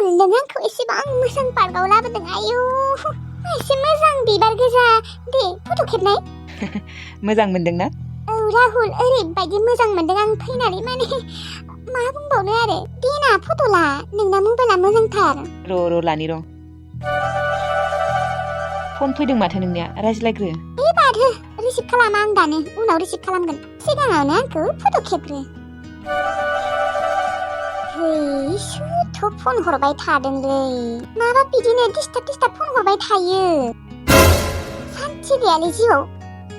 नों आंखौ एसेबां मोजां पार्कआव लाबोदों आयु एसे मोजां बिबार गोजा दे फट' खेबनाय मोजां मोनदोंना औ राहुल ओरैबायदि मोजां मोनदों आं फैनानै माने मा बुंबावनो आरो देना फट' ला नोंना मबाइला मोजांथार र' लानि र' फन फैदों माथो नोंनिया रायज्लायग्रो माथो रिसिभ खालामा आं दानो उनाव रिसिभ खालामगोन सिगाङावनो आंखौ फट' खेबग्रो है सोरथ' फन हरबाय थादोंलै माबा बिदिनो डिस्टार्ब फन हरबाय थायो सान्थि गैयालै जिउआव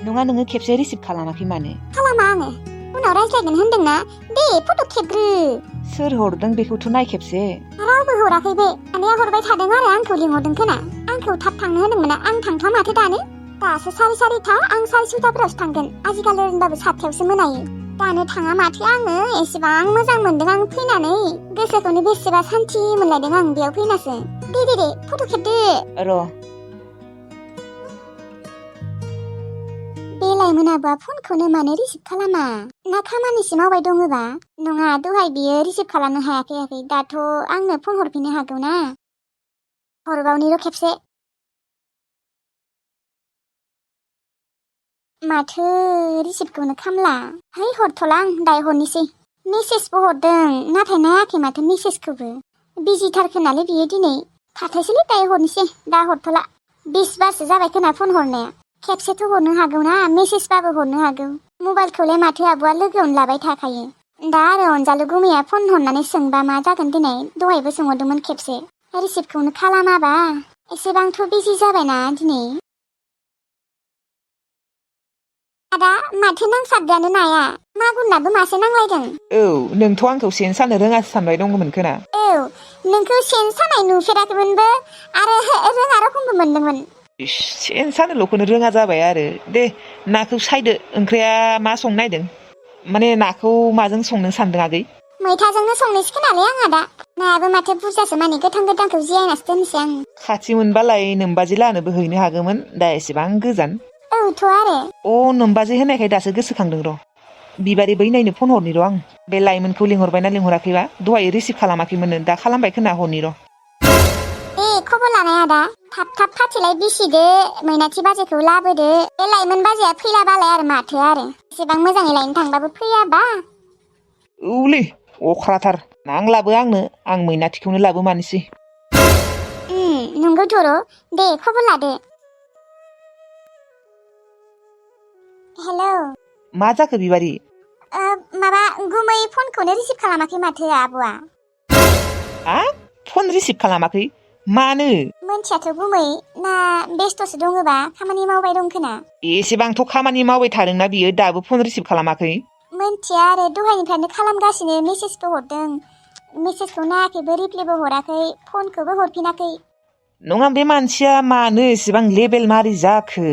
नङा नोङो खेबसे रिसिभ खालामाखै मानो खालामा आङो उनाव रायज्लायगोन होनदोंना दे फट' खेबग्रो सोर हरदों बेखौथ' नाय खेबसे रावबो हराखै बे आनैया हरबाय थादों आरो आंखौ लिंहरदों खोना आंखौ थाब थांनो होदोंमोन आं थांथ'आ माथो दासो सारिथा आं 6:30 थांगोन आजिखालि ओरैनोबाबो 7:00 मोनायो दानो थाङा माथो आङो एसेबां मोजां मोनदों आं फैनानै गोसोखौनो बेसेबा सान्थि मोनलायदों आं बेयाव फैनासो दे फट' खेबदो र' बेलाय मोनाबा फनखौनो मानो रिसिभ खालामा ना खामानिसो मावबाय दङबा नङा दहाय बियो रिसिभ खालामनो हायाखै दाथ' आंनो फन हरफिननो हागौ ना हरबावनि र' खेबसे माथो रिसिभखौनो खामला है हरथ'ला आं दाय हरनोसै मेसेजबो हरदों नाथाय नायाखै माथो मेसेजखौबो बिजिथार खोनालै बियो दिनै थाथोंसैलै दाय हरनोसै दा हरथ'ला 20 बारसो जाबाय खोना फन हरनाया खेबसेथ' हरनो हागौ ना मेसेजबाबो हरनो हागौ मबाइलखौलाय माथो आब'आ लोगोआवनो लाबाय थाखायो दा आरो अनजालु गुमैया फन हरनानै सोंबा मा जागोन दिनै दहायबो सोंहरदोंमोन खेबसे रिसिभखौनो खालामाबा एसेबांथ' बिजि जाबायना दिनै आदा माथो नांसाबदानो नाया मागुरनाबो मासे नांलायदों औ नोंथ' आंखौ सेन सानो रोङासो सानबाय दंमोन खोना औ नोंखौ सेन सानाय नुफेराखैमोनबो आरो रोङा रखमबो मोनदोंमोन सेन सानोल'खौनो रोङा जाबाय आरो दे नाखौ सायदो ओंख्रिया मा संनो नायदों माने नाखौ माजों संनो सानदों आगै मैथाजोंनो संनोसै खोनालै आंहा दा नायाबो माथो बुरजासो माने गोथांखौ जियायनासो दोनसै आं खाथि मोनबालाय नोमबाजै लानोबो हैनो हागौमोन दा एसेबां गोजान औथ' आरो नोमबाजै होनायखाय दासो गोसोखांदों र' बिबारि बै नायनो फन हरनि र' आं बे लाइमोनखौ लिंहरबायना लिंहराखैबा दहाय रिसिभ खालामाखैमोननो दा खालामबाय खोना हरनि र' खबर लानाय आदा थाब फाथिलाय बिसिदो मैनाथि बाजैखौ लाबोदो बे लाइमोन बाजैया फैला बालाय आरो माथो आरो एसेबां मोजाङै लायनो थांबाबो फैयाबा औलै अख्राथार नांलाबो आंनो आं मैनाथिखौनो लाबो मानोसै नंगौथ' र' दे खबर लादो हेलौ मा जाखो बिबारि माबा गुमै फनखौनो रिसिभ खालामाखै माथो आब'आ फन रिसिभ खालामाखै मानो मोनथियाथ' गुमै ना बेस्थ'सो दङबा खामानि मावबाय दं खोना एसेबांथ' खामानि मावबाय थादोंना बियो दाबो फन रिसिभ खालामाखै मोनथिया आरो दहायनिफ्रायनो खालामगासिनो मेसेजबो हरदों मेसेजखौ नायाखैबो रिप्लायबो हराखै फनखौबो हरफिनाखै नङा बे मानसिया मानो एसेबां लेबेल मारि जाखो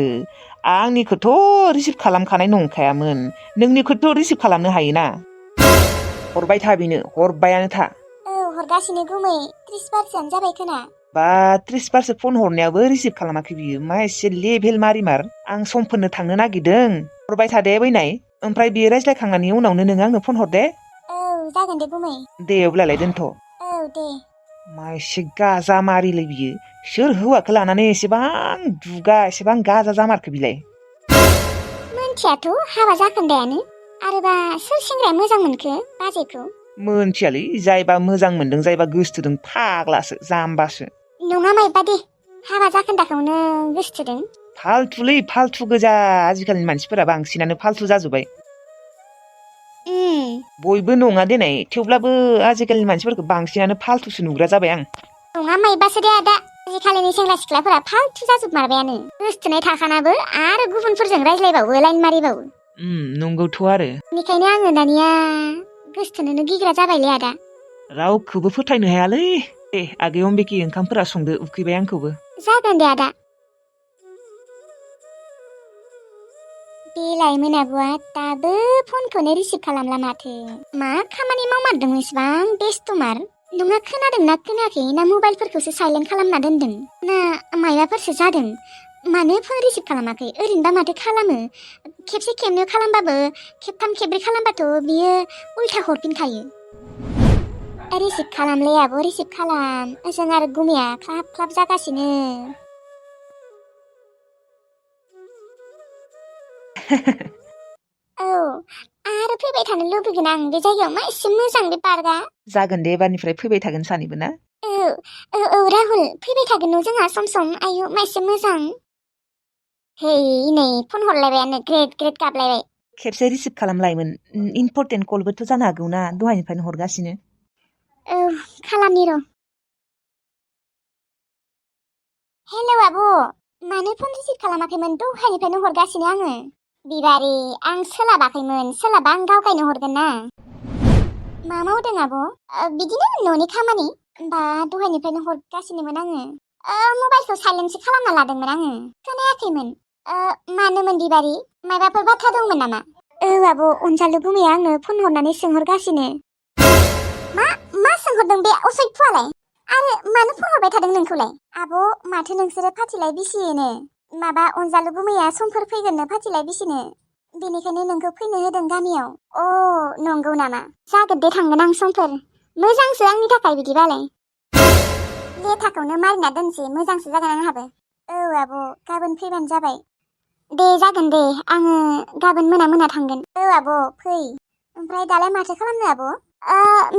आंनिखौथ' रिसिभ खालामखानाय नंखायामोन नोंनिखौथ' रिसिभ खालामनो हायोना हरबाय था बेनो हरबायानो था हरगासिनो गुमै 30 बारसोआनो जाबाय खोना बा 30 बारसो फन हरनायाबो रिसिभ खालामाखै बियो मा एसे लेभेल मारिमार आं समफोरनो थांनो नागिरदों हरबाय था दे बैनाय ओमफ्राय बियो रायज्लायखांनायनि उनावनो नोङो आंनो फन हर दे जागोन दे गुमै दे अब्लालाय दोनथ' दे मा एसे गाजा मारिलै बियो सोर हौवाखौ लानानै एसेबां दुगा एसेबां गाजा जामारखो बिलाय मोनथियाथ' हाबा जाखोन्दायानो आरोबा सोर सेंग्राया मोजां मोनखो बाजैखौ मोनथियालै जायबा मोजां मोनदों जायबा गोसथोदों फाग्लासो जाम्बासो नङा मायबा दे हाबा जाखोन्दाखौनो गोसथोदों फाल्थुलै फाल्थु गोजा आजिखालिनि मानसिफोरा बांसिनानो फाल्थु जाजोब्बाय बयबो नङा देनाय थेवब्लाबो आजिखालिनि मानसिफोरखौ बांसिनानो फाल्थुसो नुग्रा जाबाय आं नङा मायबासो दे आदा आजिखालिनि सेंग्रा सिख्लाफोरा फाल्थु जाजोबमारबायानो गोसथोनाय थाखानाबो आरो गुबुनफोरजों रायज्लायबावो लाइन मारिबावो नंगौथ' आरो बेनिखायनो आङो दानिया गोसथोनोनो गिग्रा जाबायलै आदा रावखौबो फोथायनो हायालै दे आगै अम्बिखि ओंखामफोरा संदो उखैबाय आंखौबो जागोन दे आदा बेलाय मोनाबुआ दाबो फनखौनो रिसिभ खालामला माथो मा खामानि मावमारदों इसेबां बेस्थ'मार नोंहा खोनादोंना खोनायाखै ना मबाइलफोरखौसो साइलेन्ट खालामना दोनदों ना मायबाफोरसो जादों मानो फन रिसिभ खालामाखै ओरैनोबा माथो खालामो खेबसे खेबनै खालामबाबो खेबथाम खेबब्रै खालामबाथ' बियो उल्था हरफिनखायो रिसिभ खालामलै आब' रिसिभ खालाम ओजों आरो गुमिया ख्लाब ख्लाब जागासिनो औ आरो फैबाय थानो लुबैगोन आं बे जायगायाव मा एसे मोजां बे पार्कआ जागोन दे एबारनिफ्राय फैबाय थागोन सानैबो ना औ राहुल फैबाय थागोन न' जोंहा सम सम आयु मा एसे मोजां है नै फन हरलायबायानो ग्रेट ग्रेट गाबलायबाय खेबसे रिसिभ खालामलायमोन इम्परटेन्ट कलबोथ' जानो हागौ ना दहायनिफ्रायनो हरगासिनो औ खालामनि र' हेलौ आब' मानो फन रिसिभ खालामाखैमोन दहायनिफ्रायनो हरगासिनो आङो बिबारि आं सोलाबाखैमोन सोलाबा आं गावगायनो हरगोन ना मा मावदों आब' बिदिनो न'नि खामानि बा दहायनिफ्रायनो हरगासिनोमोन आङो मबाइलखौ साइलेन्टसो खालामना लादोंमोन आङो खोनायाखैमोन मानोमोन बिबारि मायबाफोर बाथ्रा दंमोन नामा औ आब' अनजालु गुमैया आंनो फन हरनानै सोंहरगासिनो मा सोंहरदों बे असयफुआलाय आरो मानो फन हरबाय थादों नोंखौलाय आब' माथो नोंसोरो फाथिलाय बिसियोनो माबा अनजालु गुमैया समफोर फैगोननो फाथिलाय बिसिनो बेनिखायनो नोंखौ फैनो होदों गामियाव नंगौ नामा जागोन दे थांगोन आं समफोर मोजांसो आंनि थाखाय बिदिबालाय लेथाखौनो मारिना दोनसै मोजांसो जागोन आंहाबो औ आब' गाबोन फैबानो जाबाय दे जागोन दे आङो गाबोन मोना थांगोन औ आब' फै ओमफ्राय दालाय माथो खालामनो आब'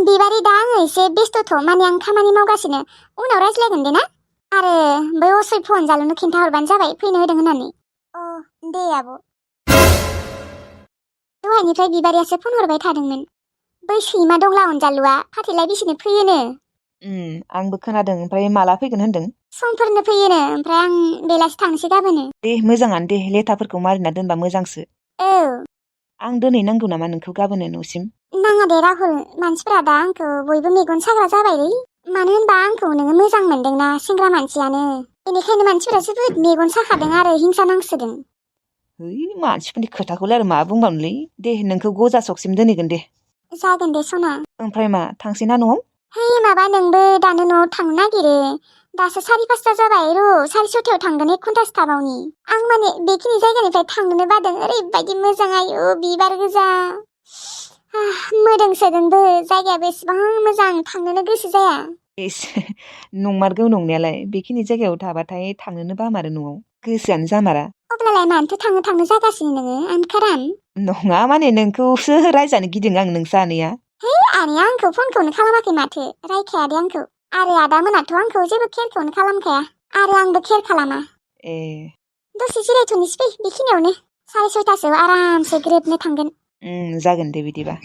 बिबारि दा आङो एसे बेस्थ'थ' माने आं खामानि मावगासिनो उनाव रायज्लायगोन दे ना आरो बै असयफु अनजालुनो खिन्थाहरबानो जाबाय फैनो होदों होननानै दे आब' दहायनिफ्राय बिबारियासो फन हरबाय थादोंमोन बै सैमा दंला अनजालुआ फाथैलाय बिसिनो फैयोनो आंबो खोनादों ओमफ्राय माला फैगोन होनदों समफोरनो फैयोनो ओमफ्राय आं बेलासि थांसै गाबोनो दे मोजाङानो दे लेथाफोरखौ मारिना दोनबा मोजांसो औ आं दोनै नांगौ नामा नोंखौ गाबोनो न'सिम नाङा दे राहुल मानसिफोरा दा आंखौ बयबो मेगन साग्रा जाबायलै मानो होनबा आंखौ नोङो मोजां मोनदोंना सेंग्रा मानसियानो बेनिखायनो मानसिफोरा जोबोद मेगन साखादों आरो हिंसा नांसोदों है मानसिफोरनि खोथाखौलाय आरो मा बुंबावनोलै दे नोंखौ गजा सकसिम दोनहैगोन दे जागोन दे सना ओमफ्राय मा थांसै ना न'आव है माबा नोंबो दानो न'आव थांनो नागिरो दासो 4:30 जाबाय र' 6:30 थांगोन 1 घन्टासो थाबावनि आं माने बेखिनि जायगानिफ्राय थांनोनो बादों ओरैबायदि मोजां आयु बिबार गोजा मोदोम सोदोंबो जायगायाबो एसेबां मोजां थांनोनो गोसो जाया नंमारगौ नंनायालाय बेखिनि जायगायाव थाबाथाय थांनोनो बामारो न'आव गोसोआनो जामारा अब्लालाय मानोथो थांनो जागासिनो नोङो आमखाराम नङा माने नोंखौसो रायजानो गिदों आं नोंसो आनैया है आनैया आंखौ फनखौनो खालामाखै माथो रायखाया दे आंखौ आरो आदा मोनाथ' आंखौ जेबो केयारखौनो खालामखाया आरो आंबो केयार खालामा दसे जिरायथ'नोसै फै बेखिनियावनो 6:30 आरामसे ग्रोबनो थांगोन जागोन दे बिदिबा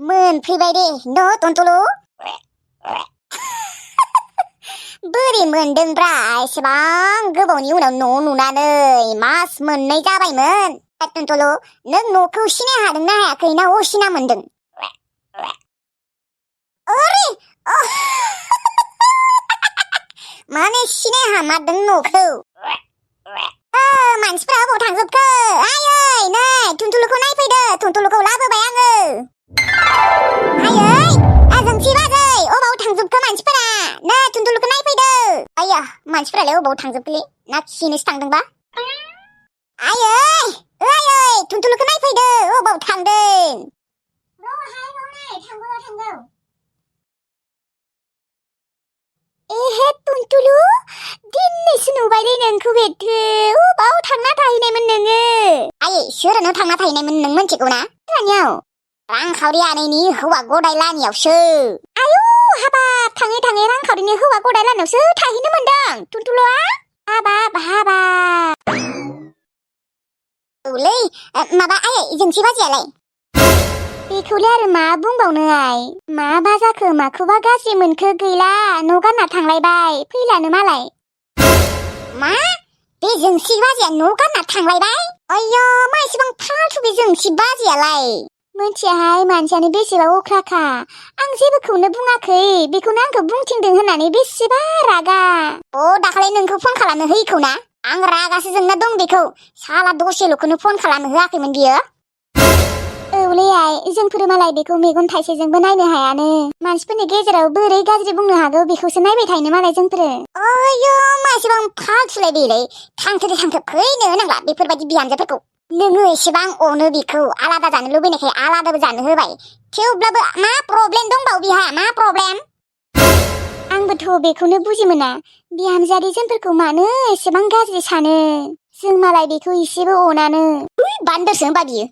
मोनफैबाय दे न' टन्टुलु बोरै मोनदोंब्रा एसेबां गोबावनि उनाव न' नुनानै मास मोननै जाबायमोन टन्टुलु नों न'खौ सिनाय हादोंना हायाखै ना असिना मोनदों माने सिनाय हामारदों न'खौ मानसिफ्रा अबाव थांजोबखो आयै नै टुनटुलुखौ नायफैदो टुनटुलुखौ लाबोबाय आङो आयै जोंसि बाजै अबाव थांजोबखो मानसिफोरा नै टुनटुलुखौ नायफैदो आया मानसिफोरालाय अबाव थांजोबखोलै ना खिनोसो थांदोंबा आयै टुनटुलुखौ नायफैदो अबाव थांदों थांगौ एहे टुनटुलु दिनैसो नुबायलै नोंखौ बेथो अबाव थांना थाहैनायमोन नोङो आयै सोरनाव थांना थाहैनायमोन नों मिथिगौ ना सोरनियाव रांखावरि आनैनि हौवा गदाय लानियावसो आयु हाबाब थाङै रांखावरिनि हौवा गदाय लानियावसो थाहैनो मोनदों टुनटुलुआ हाबाब औलै माबा आयै जोंसि बाजैयालाय बेखौलाय आरो मा बुंबावनो आइ माबा जाखो माखौबा गाज्रि मोनखो गैला न' गारना थांलायबाय फैलानो मालाय मा बे जोंसि बाजैया न' गारना थांलायबाय आयया मा एसेबां फाल्थु बे जोंसि बाजैयालाय मोनथियाहाय मानसियानो बेसेबा अख्राखा आं जेबोखौनो बुङाखै बेखौनो आंखौ बुंथिंदों होननानै बेसेबा रागा दाखालि नोंखौ फन खालामनो होयैखौ ना आं रागासो जोंना दं बेखौ साला दसेल'खौनो फन खालामनो होआखैमोन बियो औ औलै आइ जोंफोर मालाय बेखौ मेगन थाइसेजोंबो नायनो हायानो मानसिफोरनि गेजेराव बोरै गाज्रि बुंनो हागौ बेखौसो नायबाय थायोनो मालाय जोंफोरो अयो मासेबां फालथुलाय बेलाय थांथो फैनो नांला बेफोरबायदि बिहामजोफोरखौ नोङो एसेबां अनो बेखौ आलादा जानो लुबैनायखाय आलादाबो जानो होबाय थेवब्लाबो मा प्रब्लेम दंबावो बिहा मा प्रब्लेम आंबोथ' बेखौनो बुजि मोना बिहामजोआरि जोंफोरखौ मानो एसेबां गाज्रि सानो जों मालाय बेखौ एसेबो अनानो बान्दोरसो होनबा बियो